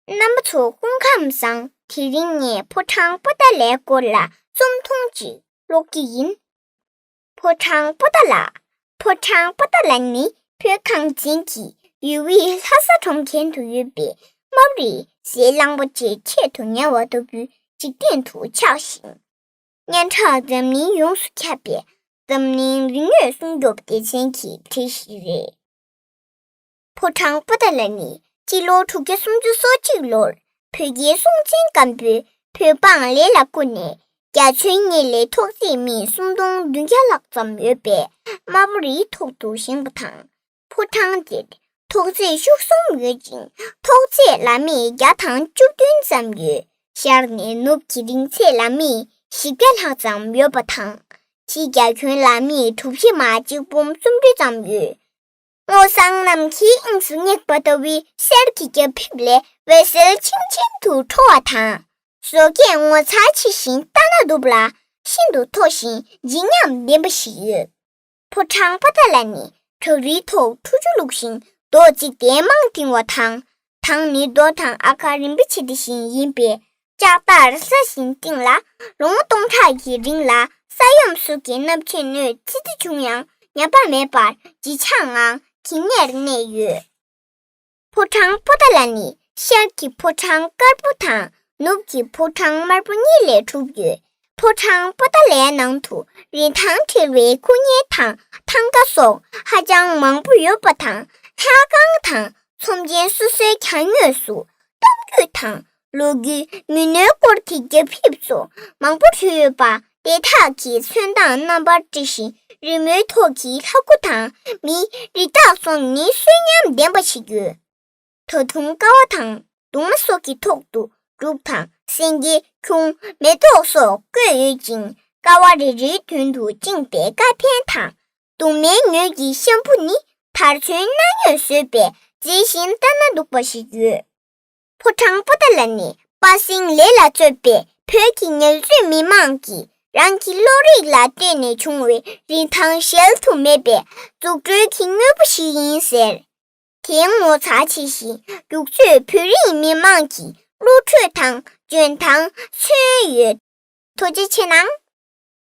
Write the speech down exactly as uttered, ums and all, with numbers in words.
རྣམ་པ་ཚོ་སྐུ་ཁམས་བཟང་། དེ་རིང་ངས་ཕོ་བྲང་པོ་ཏཱ་ལའི་སྐོར་ལ་རྩོམ་ཐུང་ཅིག་ཀློག་གི་ཡིན། ཕོ་བྲང་པོ་ཏཱ་ལ། ཕོ་བྲང་པོ་ཏཱ་ལ་ནི་བོད་གངས་ཅན་གྱི་ཡུལ་དབུས་ལྷ་ས་གྲོང་ཁྱེར་དུ་ཡོད་པའི་རྨ་རིའི་ཟས་གླང་པོ་ཆེའི་ཆེད་དུ་ཉེ་བར་དུ་བོད་འཇིག་རྟེན་དུ་ཆགས་ཤིང་། སྙན་གྲགས་འཛམ་གླིང་ཡོངས་སུ་ཁྱབ་པའི་འཛམ་གླིང་རིག་དངོས་སྲུང་སྐྱོབ་སྡེ་ཚན་གྱི་གྲས་ཤིག་རེད། ཕོ་བྲང་པོ་ཏཱ་ལ་ནི་སྤྱི་ལོ་དྲུག་བརྒྱ་སུམ་ཅུ་སོ་གཅིག་ལོར་བོད་རྒྱལ་སྲོང་བཙན་སྒམ་པོས་བོད་འབངས་ལས་ལ་བཀོལ་ནས་རྒྱ་ཆེན་གཉིས་ལས་ཐོག་བརྩེགས་མི་སུམ་སྟོང་བདུན་བརྒྱ་ལྷག་ཙམ་ཡོད་པའི་རྨ་རིའི་ཐོག་ཏུ་བཞེངས་པ་དང་། ཕོ་བྲང་འདིར་ཐོག་བརྩེགས་བཅུ་གསུམ་ཡོད་ཅིང་། ཐོག་བརྩེགས་ལམ་ཡིག་བརྒྱ་དང་བཅུ་བདུན་ཙམ་ཡོད། ཤར་ནས་ནུབ་ཀྱི་རིང་ཚད་ལམ་ཡིག་བཞི་བརྒྱ་ལྷག་ཙམ་ཡོད་པ་དང་། ཕྱིའི་རྒྱ་ཁྱོན་ལམ་ཡིག་གྲུ་བཞི་མ་གཅིག་འབུམ་སུམ་ཅུ་ཙམ་ཡོད། སྔོ་བསངས་གནམ་གྱི་དབྱིངས་སུ་བསྙེགས་པ་ལྟ་བུའི་གསེར་གྱི་རྒྱ་ཕིབས་ལས་འོད་ཟེར་ཆེམ་ཆེམ་དུ་འཕྲོ་བ་དང་། བཟོ་བཀོད་ངོ་མཚར་ཆེ་ཞིང་ལྟ་ན་སྡུག་ལ་ཤིན་ཏུ་མཐོ་ཞིང་བརྗིད་ཉམས་ལྡན་པ་ཞིག་ཡོད། ཕོ་བྲང་པོ་ཏཱ་ལ་ནི་བྲག་རིའི་ཐོག་ཁྲུ་ཆུ་བླུགས་ཤིང་རྡོ་རྩིག་ལྡེ་མང་བཏིང་བ་དང་། ཐང་ནི་རྡོ་དང་ཨ་ག་རིན་པོ་ཆེ་དེ་བཞིན་ཡིན་པས། ལྕགས་ཐག་སྲ་ཞིང་བཏིང་ལ། ལོ་ངོ་སྟོང་ཕྲག་གི་རིང་ལ་ས་ཡོམ་སོགས་ཀྱི་གནམ་གཤིས་གནོད་འཚེ་འདི་བྱུང་ཡང་ཉམས་པ་མེད་པར་བརྗིད་ཆགས་ངང་གད་སྙིགས་གནས་ཡོད། ཕོ་བྲང་པོ་ཏཱ་ལ་ནི་ཤར་གྱི་ཕོ་བྲང་དཀར་པོ་དང་ནུབ་ཀྱི་ཕོ་བྲང་དམར་པོ་གཉིས་ལས་གྲུབ་ཡོད། ཕོ་བྲང་པོ་ཏཱ་ལའི་ནང་དུ་རིན་ཐང་བྲལ་བའི་སྐུ་བརྙན་དང་ཐང་ག་སོགས་ཧ་ཅང་མང་པོ་ཡོད་པ་དང་། ལྷ་ཁང་དང་ཚོམས་ཆེན་སོ་སོའི་གྱང་ངོས་སུ་གཏམ་རྒྱུད་དང་། ལོ་རྒྱུས། མི་སྣའི་སྐོར་གྱི་རྒྱ་ཕིབས་སོགས་མང་པོ་བྲིས་ཡོད་པ། དེ་དག་གི་ཚོན་མདངས་རྣམ་པར་བཀྲ་ཞིང་རི་མོའི་ཐོག་གི་ལྷ་སྐུ་དང་མིའི་རི་དྭགས་སོགས་ནི་གསོན་ཉམས་ལྡན་པ་ཞིག་ཡོད། ད་དུང་ཀ་བ་དང་གདུང་མ་སོགས་ཀྱི་ཐོག་ཏུ་འབྲུག་དང་སེང་གེ། ཁྱུང་། མེ་ཏོག་སོགས་བཀོད་ཡོད་ཅིང་། ཀ་བ་རེ་རེའི་མདུན་དུ་བཅིངས་པའི་ཀ་ཕན་དང་། གདུང་མའི་ངོས་ཀྱི་ཤམ་བུ་ནི་དར་ཚོན་སྣ་ཡོད་བཟོས་པའི་མཛེས་ཤིང་ལྟ་ན་སྡུག་པ་ཞིག་ཡོད། ཕོ་བྲང་པོ་ཏཱ་ལ་ནི་པ་སེང་ལེ་ལ་གཙོས་པའི་བོད་ཀྱི་ཉ་རྫོང་མི་མང་གིས་རང་གི་བློ་རིག་ལ་བརྟེན་ནས་བྱུང་བའི་རིན་ཐང་གཞལ་དུ་མེད་པའི་རྫུ་འཕྲུལ་གྱི་དངོས་པོ་ཞིག་ཡིན་ཟེར། དེའི་ངོ་མཚར་ཆེ་ཞིང་རྒྱུག་ཚོད་བོད་རིགས་མི་མང་གི་བློ་གྲོས་དང་འཇོན་ཐང་མཚོན་ཡོད། ཐུགས་རྗེ་ཆེ་གནང་།